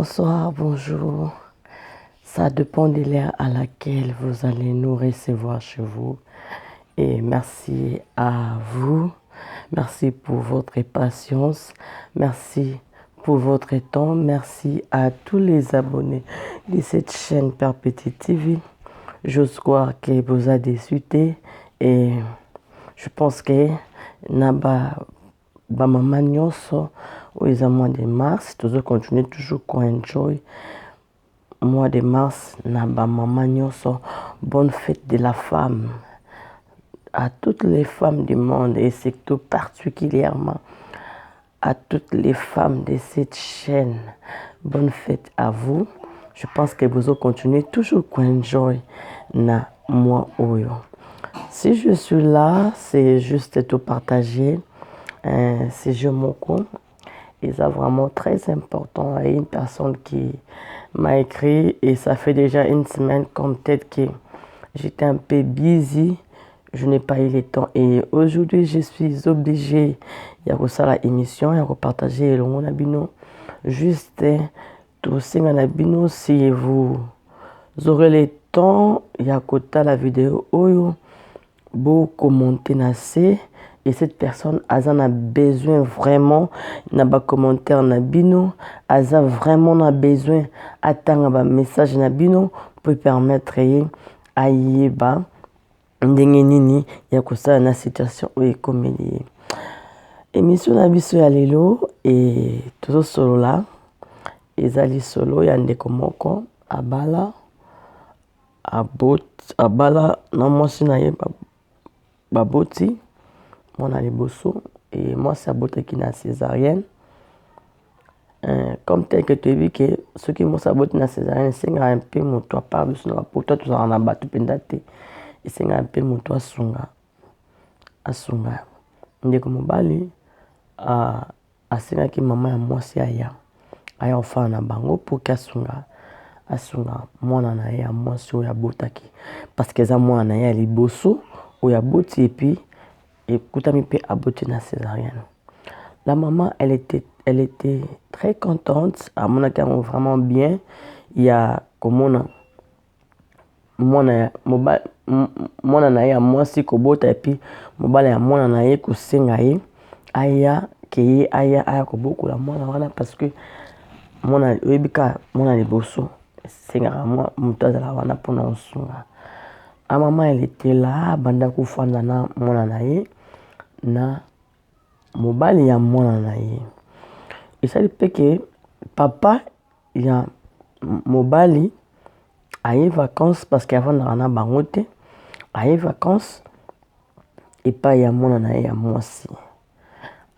Bonsoir, bonjour. Ça dépend de l'heure à laquelle vous allez nous recevoir chez vous. Et merci à vous. Merci pour votre patience. Merci pour votre temps. Merci à tous les abonnés de cette chaîne Père Petit TV. J'ose croire que vous avez déçu et je pense que na ba ba mama nyonso oyo eza mois de mars tozo continuer toujours ko enjoy mois de mars na ba mama nyonso. Bonne fête de la femme à toutes les femmes du monde et surtout particulièrement à toutes les femmes de cette chaîne. Bonne fête à vous. Je pense que vous continuez toujours ko enjoy na mois oyo. Si je suis là, c'est juste tout partager un sujet moko eza vraiment très important. Et une personne qui m'a écrit et ça fait déjà une semaine, comme peut-être que j'étais un peu busy, je n'ai pas eu le temps et aujourd'hui je suis obligée ya kosala émission ya kopartager elongo na bino. Juste tosenga na bino, si vous aurez le temps ya kotala vidéo oyo, bokommente na se. Et cette personne aza na besoin vraiment na bacommentaire na bino, aza vraiment na besoin atanga bamessage na bino po permettre ye ayeba ndenge nini ya kosala na situation oyo ekomeli ye. Émission na biso ya lelo e tozosolola eza lisolo ya ndeko moko abala, abala na mwasi na ye, baboti mwana liboso e mwasi abotaki na césarienne. Comme tel que toyebi ke soki mwasi aboti na césarienne, esengaka mpe moto apart. Biso na bapoto tozalaka na bato mpenza te, esengaka mpe moto asunga asunga. Ndeko mobali asengaki mama ya mwasi aya kofanda na bango mpo ke asunga asunga mwana na ye ya mwasi oyo abotaki, parce que eza mwana na ye ya liboso oyo aboti et puis ekutami mpe aboti na césarienne. La maman, elle était très contente, amonaki yango vraiment bien ya komona mwana na ye ya mwasi kobota et puis mobali ya mwana na ye kosenga ye aya ke ye aya kobokola mwana wana, parce que mwana, oyebi kaka, mwana liboso esengaka moto azala wana mpona kosunga. La mama, elle était là, abanda kofanda na mwana na ye na mobali ya mwana na ye. Esali mpe ke papa ya mobali aye vacances, parce que avandaka na bango te, aye vacances epai ya mwana na ye ya mwasi,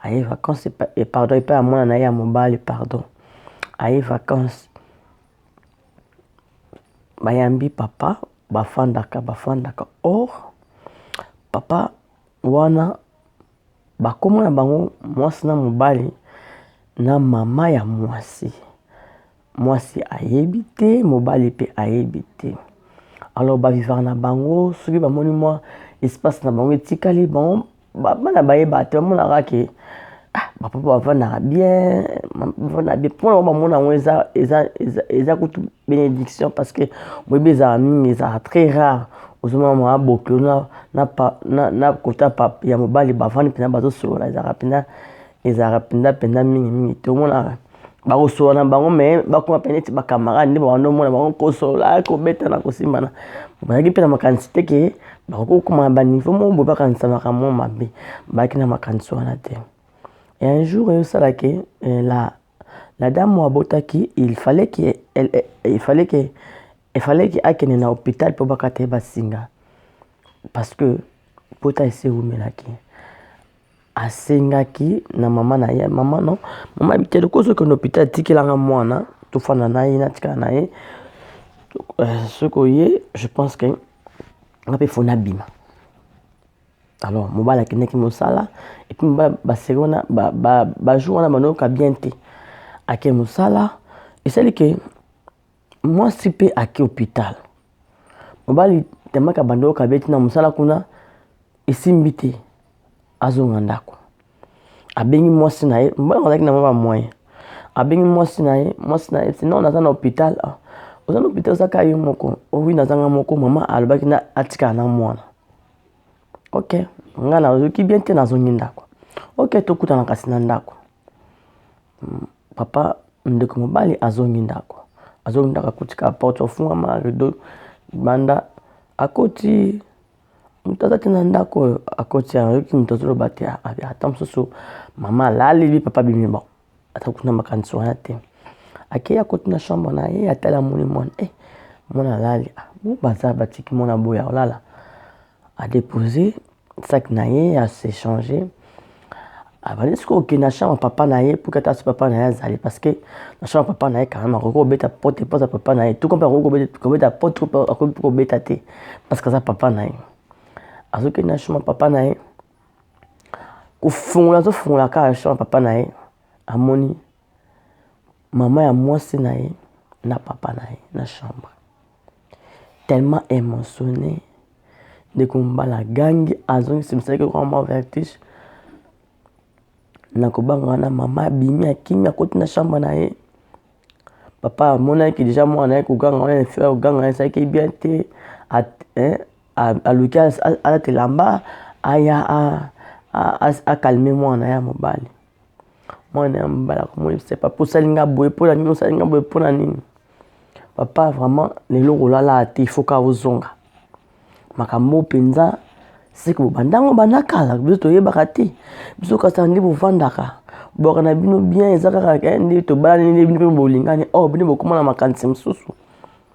aye vacances, pardon, epai ya mwana na ye ya mobali, pardon, aye vacances. Bayambi papa, bafandaka bafandaka. Or papa wana bakóma na bango mwasi na mobali na mama ya mwasi. Mwasi ayebi te, mobali mpe ayebi te. Alors bavivaka na bango. Soki bamoni mwa espace na bango etikali, bango bana bayeba te, bamonaka ke ah, bapapa bavandaka bien, bavandaka bien. Mpona bango bamona yango eza kutu bénédiction, parce que boyebi ezala mingi, ezala très rare ozomona mama bokilo na kota ya mobali bavandi mpenza bazosolola. Ezalaka mpenza mingimingi te. Omonaka bakosolola na bango, mais bakoma mpe neti bacamarade nde babanda omona bango kosolola, kobetana, kosimbana. Bazalaki mpe na makanisi te ke bakoki kokóma na baniveau moko boye, bakanisa makambo mabe. Bazalaki na makanisi wana te. Et un jour eyosalaki la dame oyo abotaki, il fallait que akende na hôpital mpo bakata ye basinga, parce que pota esi ewumelaki. Asengaki na mama na ye. Mama non, mama yebi te, lokola ozokende hôpital, atikelanga mwana, tofanda na ye, natikala na ye. Soki oye, je pense que nga mpe faut nabima. Alors mobali akendaki mosala et puis mobali baseri wana, bajour wana banoyoka bien te. Ake mosala, esali ke mwasi mpe ake hôpital. Mobali temaka banda oyoka beti na mosala kuna esimbi te, azonga ndako, abengi mwasi na ye. Mobali azalaki na mwa bamoyen. Abengi mwasi na ye, mwasi na ye sinon naza na hôpital. Ah, oza na hôpital oza kaka yo moko? Oh oui, naza nga moko. Mama alobaki na atikala na mwana. Ok, nga nayoki bien te, nazongi ndako. Ok, tokutana kasi na ndako. Papa ndeko mobali azongi ndako, azongi ndako akuti kaka porte ofungwama, rideau banda, akoti moto aza te na ndako oyo. Akoti, ayoki moto azoloba te, ata mosusu mama alali bi papa bimi. Bon, ata kuna makanisi wana te. Akei, akoti na chambre na ye, atali, amoni mwana, eh, mwana alali. Ah, bo baza batiki mwana boya olala. Adepose sac na ye, ase changer, abandi sikoyo okende na chambre papa na ye pour ata so papa na ye azali, parce que na chambre papa na ye quand même akoki kobeta porte porte papa na ye tout comme akoki kobeta porte, akoki kobeta te parce que aza papa na ye. Azokende na chambre papa na ye, kofungola, azofungola kaka chambre papa na ye, amoni mama ya mwasi na ye na papa na ye na chambre. Tellement émotionné, ndeko mobali agangi, azongisi misalaki mwa vertige na kobanga wana. Mama abimi, akimi, akoti na chambre na ye. Papa amonaki déjà mwana na ye koganga wana, efe koganga esalaki bien te. Aluki alata elamba, aya acalmer mwana ya mobali. Mwana ya mobali akomonisa: "Papa, osali nga boye mpona nini? Osali nga boye mpona nini? Papa, vraiment lelo kolala te, il faut ka ozonga. Makambo mpenza seke bobandango banda kala, biso toyebaka te. Biso kasi nde bovandaka bwaka na bino bien, eza kaka nde tobalani, nde bino mpe bolingani. Oh, bino bokóma na makanisi mosusu.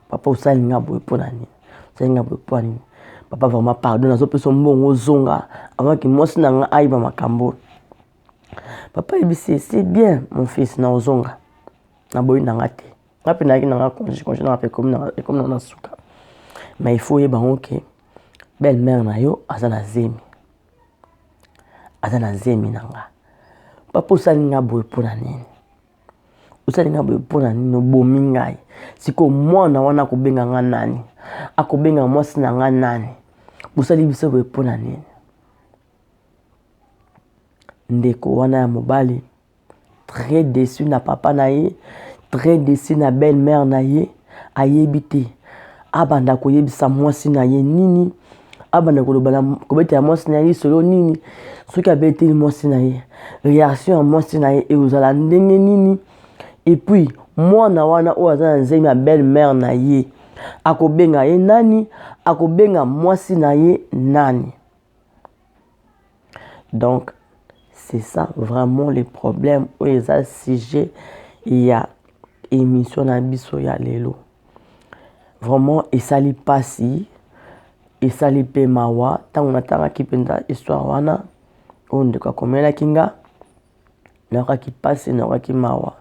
Papa, osali nga boye mpona nini? Osali nga boye mpona nini? Papa, vraiment pardon, nazopesa mbongo, ozonga avant que mwasi na nga ayeba makambo." Papa ayebisi: "C'est bien, mon fils, na ozonga, naboyi na nga te. Nga mpe nayaki nanga congé, congé nanga mpe ekomi na suka. Mais il faut oyeba yango que belle mère na yo aza na zemi, aza na zemi na nga. Papa, osali nga boye mpona nini? Osali nga boye mpona nini? Obomi ngai. Sikoyo mwana wana akobenga nga nani? Akobenga mwasi na nga nani? Bosali biso boye mpona nini?" Ndeko wana ya mobali très déçu na papa na ye, très déçu na belle mère na ye. Ayebi te abanda koyebisa mwasi na ye nini, abanda koloba, kobetela mwasi na ye lisolo nini. Soki abeteli mwasi na ye, réaction ya mwasi na ye ekozala ndenge nini? Et puis mwana wana oyo aza na nzemi ya belle mère na ye, akobenga ye nani? Akobenga mwasi na ye nani? Donc c'est ça vraiment le problème oyo eza sujet ya émission na biso ya lelo. Vraiment esali mpasi, esali mpe mawa. Ntango natangaki mpenza histoire wana oyo ndeko akomelaki nga, nayokaki mpasi, nayokaki mawa.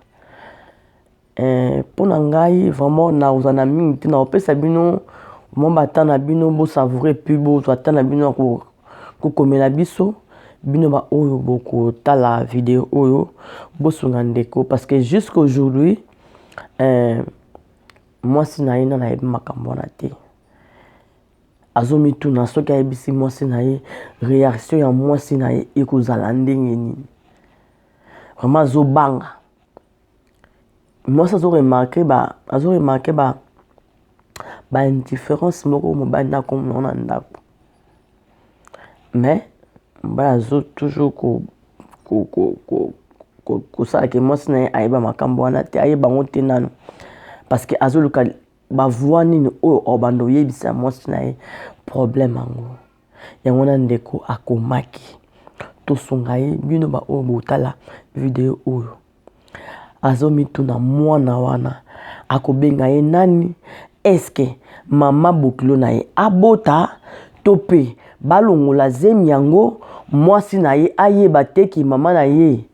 Mpo na ngai vraiment nakozala na mingi te, nakopesa bino mwa batemps na bino, bosavourer, puis bozwa temps na bino ya kokomela biso. Bino baoyo bokotala video oyo, bosunga ndeko, parce que jusqu'aujourd'hui mwasi na ye nano ayebi makambo wana te. Azomituna soki ayebisi mwasi na ye, réaction ya mwasi na ye ekozala ndenge nini. Vraiment azobanga. Mwasi azoremarquer ba azoremarquer ba baindifférence moko mobali na komona na ndako, mais mobali azo toujours kosalaka mwasi na ye ayeba makambo wana te, ayeba yango te nano, parce que azoluka bavoies nini oyo obanda oyebisa mwasi na ye problème yango. Yango wana ndeko akomaki tosunga ye. Bino baoyo botala video oyo, azomituna mwana wana akobenga ye nani? Eske mama bokilo na ye abota to mpe balongola zemi yango, mwasi na ye ayeba te que mama na ye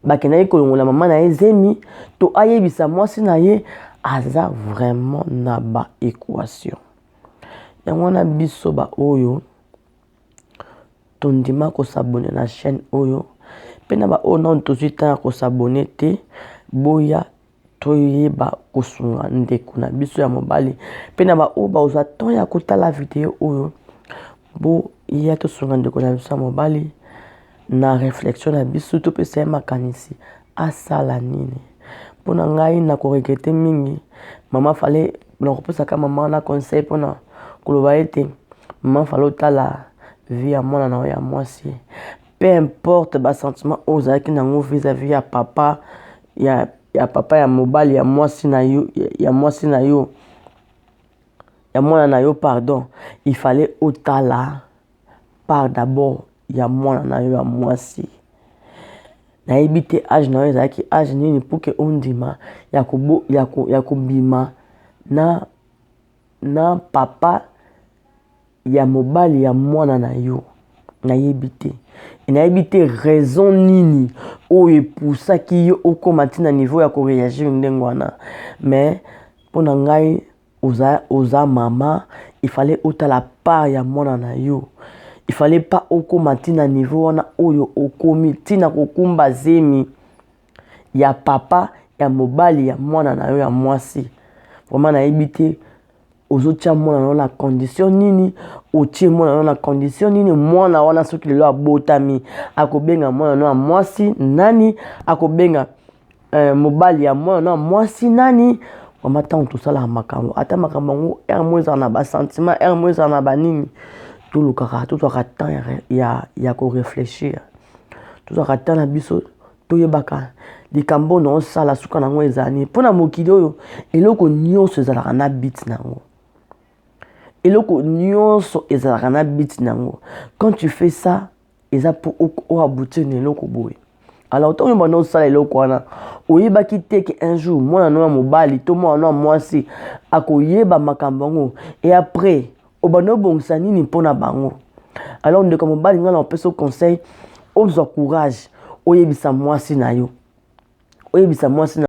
bakendaki kolongola mama na ye zemi, to ayebisa mwasi na ye? Aza vraiment na ba équation. Yango wana biso baoyo tondima kos'abonner na chaîne oyo, mpe na baoyo nano tozwi ntango ya kos'abonner te, boya toyeba kosunga ndeko na biso ya mobali. Mpe na baoyo bazwa temps ya kotala video oyo, boya tosunga ndeko na biso ya mobali na réflexion na biso, topesa ye makanisi asala nini. Mpo na ngai nakoregrete mingi mama fale nakopesaka mama wana conseil mpona koloba ete mama fale otala vie ya mwana na yo ya mwasi peu importe basentiment oyo ozalaki nango vis-à-vis ya papa ya, ya papa ya mobali ya mwasi na yo ya mwasi na yo ya mwana na yo pardon il fallait otala part d'abord ya mwana na yo ya mwasi. Nayebi te age na yo ezalaki age nini pour que ondima ya, kobo, ya, ko, ya kobima na, na papa ya mobali ya mwana na yo. Nayebi te, nayebi te raison nini oyo epusaki yo okóma ntina niveau ya koreagir ndenge wana. Mais mpo na ngai oza, oza mama, il fallait otala part ya mwana na yo. Il fallait pas okóma ntina niveau wana oyo okomi ntina kokumba zemi ya papa ya mobali ya mwana na yo ya mwasi. Vraiment nayebi te ozotia mwana na yo na condition nini, otie mwana na yo na condition nini. Mwana wana soki lelo abotami, akobenga mwana na yo ya mwasi nani? Akobenga mobali ya mwana na mwasi nani? Mama, ntango tosalaka makambo, ata makambo yango ere mo ezala na basentiment, ere mo ezala na banini, tolukaka tozwaka temps ya korefléchir, tozwaka temps na biso, toyebaka likambo na osala suka nango ezala nini. Mpo na mokili oyo, eloko nyonso ezalaka na but nango, eloko nyonso ezalaka na but nango. Quand tu fais ça, eza mpo oaboutir na eloko boye. Alors ntango oyeba na osala eloko wana, oyebaki te ke un jour mwana no ya mobali to mwana no ya mwasi akoyeba makambo yango, et après obanda obongisa nini mpona bango? Alors ndeko mobali, ngai na opesa conseil, ozwa courage, oyebisa mwasi na yo, oyebisa mwasi na